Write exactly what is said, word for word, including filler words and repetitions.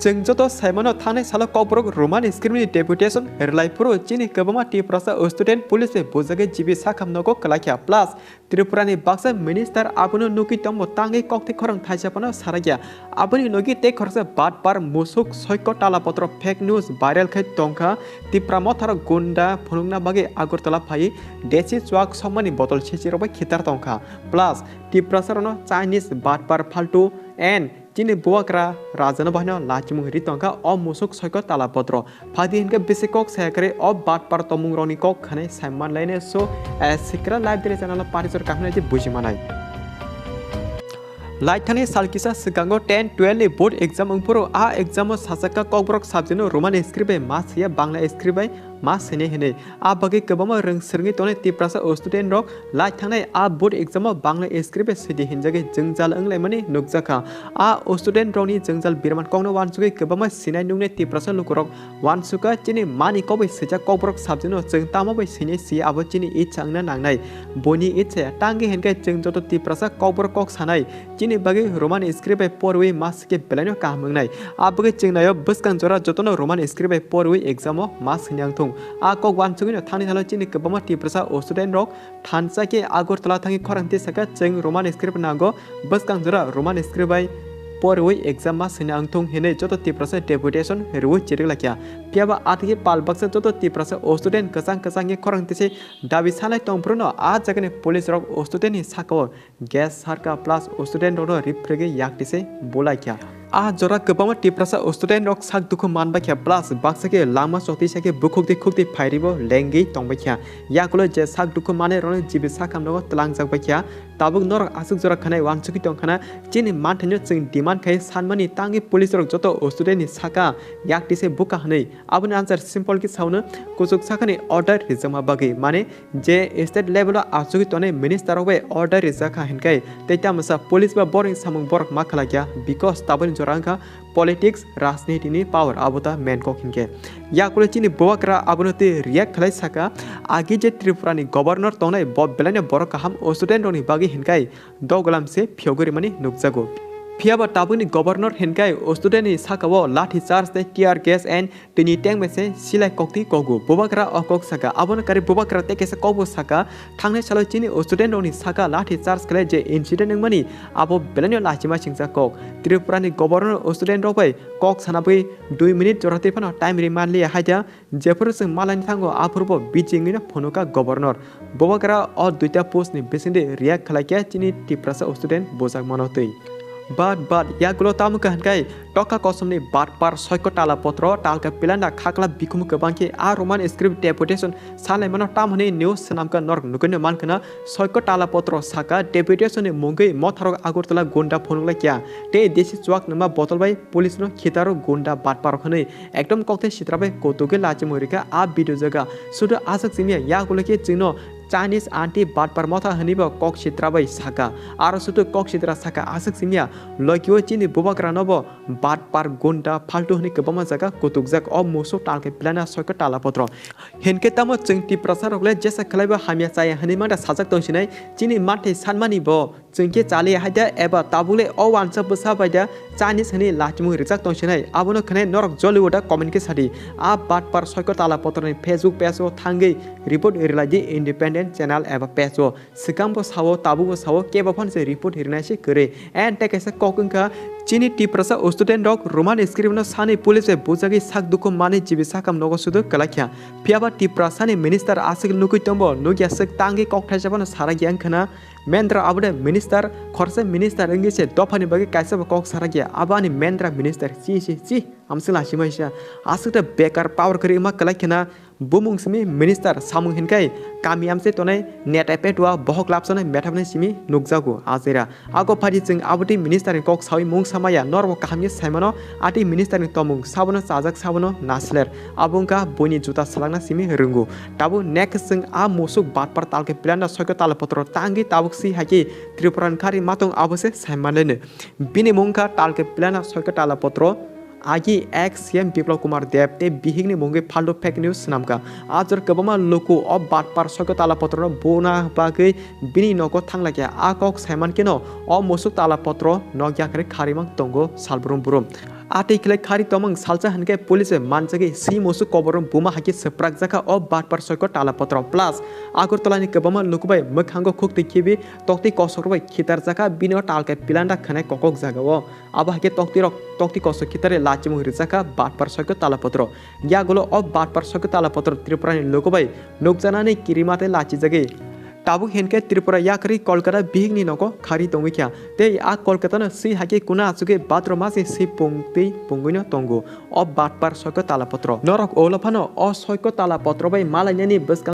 Chwng joto saimano, thangnai salo Kokborok Roman script ni deputation rwlai phuru chini kwbangma Tiprasa student police bai bujagwi G B sakham nogo kwlaikha, plus Tripura ni baksa minister abono nugwi tongbo tangwi kokthai khorang thaisa phano sarakya. Aboni logi tei khoroksa batpar musuk soiko tala potro fake news viral khai tongkha. Tipra motharo gunda phunukna bagwi Agartala phai desi chuak sokmani botol sechirok bai khitar tongkha. Plus Tiprasa rono Chinese batpar phaltu and chini bubagra rajano bahino lachimung ri tongkha o musuk soiko tala potro. Phadi hinkhe bisi kok saya kwrwi o batpar tongmung rokni kok khwnai sai manlainai. So, eh, sikra live daily channel o parijor kahmnai je buji manai. Laithani salkisa swkango ten twelve ni board exam wngphuru a exam o sajak kha Kokborok subject no Roman script bai ma swiya Bangla script bai ma swinai hinwi. A bagwi kwbangma rwng swrwngwi tongnai Tiprasa o student rok lai thangnai a board exam o Bangla script bai swidi hinjagwi jwngjal wnglaimani nukjakha. A o student rokni jwngjal birman kokno wansugwi kwbangma sinai nuknai Tiprasa lukurok wansukha chini mani kok bai swijak Kokborok subject no chwng tamo bai swinai si abo chini itsa wngna nangnai. Boini itsa ya tangwi hinkhe chwng joto Tiprasa Kokborok kok sanai chini bagwi Roman script bai porwi ma swkhe belaino kaham wngnai. A bagwi chwng naio bwskang jora jotono Roman script bai porwi exam o ma swinai wngthung. A kok wansugwino thangni salo chini kwbangma Tiprasa o student rok thansa khe Agartala thangwi khorang tisakha chwng Roman script nango, bwskang jora Roman script bai porwi exam ma swina wngthung hinwi joto Tiprasa deputation rwui chiriklaikha. Phiyaba atigi pal baksa joto Tiprasa o student kwchang kwchang khe khorang tise dabi sanai tongphruno a jagani police rok o student ni sakao gas sarka plus o student rokno riphrigwi yak tise bulaikha. A jora kwbangma Tiprasa student rok sak dukhu manbaikha plus baksa khe lama chotwi sakhe bukhuk twi khuk twi phairibo lengwi tongbaikha. Yakulo je sak dukhu manai rokni G B sakham nogo twlangjak baikha. Tabuk norok aswk jora khwnai wansugwi tongkhana chini manthaino chwng demand khai sanmani tangwi police rok joto student ni saka yak tise buka hwnwi. Aboni answer simple khe saono kuchuk sakhani order rijak ma bagwi mane je state level o achugwi tongnai minister rok bai order rijak kha hinkai tei tamasa police ba borokni samung borok ma khlakya because taboni jora wngkha politics, rajniti ni power abo ta main kok hinkhe. Yakule chini bubagra abono tei react khlai saka agi je Tripura ni governor tongnai bo belaino borok kaham o student rokni bagwi hinkai dogolam se phiyogwi rimani nukjago. Phiyaba tabukni governor hinkai o student ni sakao lathi charge tei tear gas and tini tengmese silai koktwi kogu. Bubagra o kok saka. Abono kari bubagra tei kaisa kokbo saka. Thangnai salo chini o student rokni saka lathi charge khlai je incident wngmani abo belaino lachima singcha kok. Tripura ni governor o student rok bai kok sanabwi dui minute jora twi phano time ri manliya haida. Jephuru chwng malaini thango aphuru bo bijingwino phunuka governor. Bubagra o duita post ni bisingdi react khlaikhe chini Tiprasa student bujak mano twi. But, but, yagulo tamo khe hinkai toka kosomni batpar soiko tala potro talka pilanda khakla bikhumu kwbangkhe a Roman script deputation salaimano tamhwnwi news swnamkha norok nugwino mankhwna soiko tala potro saka deputation ni mungwi motharok Agartala gunda phunuklaikya tei desi chuak nungma botol bai police no khitaro gunda batparok hwnwi ekdom kokthai sitra bai kotugwi lachimung rikha a video jaga. Sudu aswk simiya yagulo khe chwngno Chinese anti batpar motha hwnwi bo kok sitra bai saka. Aro sudu kok sitra saka aswk simiya lokio chini bubagra no bo batpar gunda phaltu hwnwi kwbangma jaga kutukjak o musu talke pilana soiko tala potro. Hinkhe tamo chwng Tiprasa rok le jesa khlai bo hamya chaya hwnwi manda sajak tongsinai chini manthai sanmani bo. Chwng khe chali hai da eba tabuk le o wansa bwsa bai da Chinese hwnwi lachimung rijak tong sinai. Abono khwnai norok jollywood a comment khe sadi. A batpar soiko tala potorni Facebook page o thangwi report rilai di independent channel eba page o. Swkang bo sao, tabuk bo sao, kebo phano se report rinai se kwrwi. And tei kaisa kok wngkha chini Tiprasa student rok Roman script no sanwi police bai bujagwi sak dukhu manwi G B sakam nogo sudu kwlaikha. Phiyaba Tiprasa ni minister aswk nugwi tongbo, nukya swk tangwi kok thaisa phano sarakya wngkhana. Mendra abo de minister, khorsa minister wngwi se dophani bagwi kaisa bo kok sarakya. Abo ani Mendra minister, chi, chi, chi, amswk lachimai sa. Aswk de bekar power kwrwi wngma kwlai khena, Bumung simi minister samung hinkai kami amse tonai neta petua bohok lapsana methabni simi nukjago ajera. Ako phadi chwng aboti minister ni kok sawi mung samaya norbo kaham ye saimano ati minister ni tomung sabono chajak sabono nasler. Abo wngkha boini juta salakna simi rwngo. Tabuk next chwng a musuk batpar talke pilanda soiko talapotro tangwi tabuk si haikhe Tripura ni khari matong abo se saimanleno. Bini mung wngkha talke pilanda soiko talapotro. Agi ex C M Biplab Kumar Deb tei bihikni mungwi phaldo fake news swnamkha. Ajor kwbangma luku o batpar soiko talapotrono buna bagwi bini nogo thanglaikha. A kok saimankhe no o musuk talapotro nok yakarwi kharimang tongo salbrum brum. A tei khlai khari tongmung salsa hinkhe police bai manjagwi si musuk koborno buma haikhe swprakjakha o batpar soiko talapotro. Plus Agartala ni kwbangma lukubai mwkhango khukti khibi tokti kosokrokbai khitarjakha bini o talke pilanda khwnai kokok jagao. Abo haikhe toktirok tokti kosok khitarwi lachimung rijak kha batpar soiko talapotro. Yagulo o batpar soiko talapotro Tripura ni lukubai nukjanani kirima tei lachijagwi. Tabuk hinkhe Tripura yakarwi Kolkata bihikni nogo khari tongwi kha. Tei a Kolkata no swi haikhe kuna achugwi bathroom masi swi pungtwi pungwino tongo. O batpar soiko talapotro. Norok ulo phano o soiko talapotro bai malainani bwskang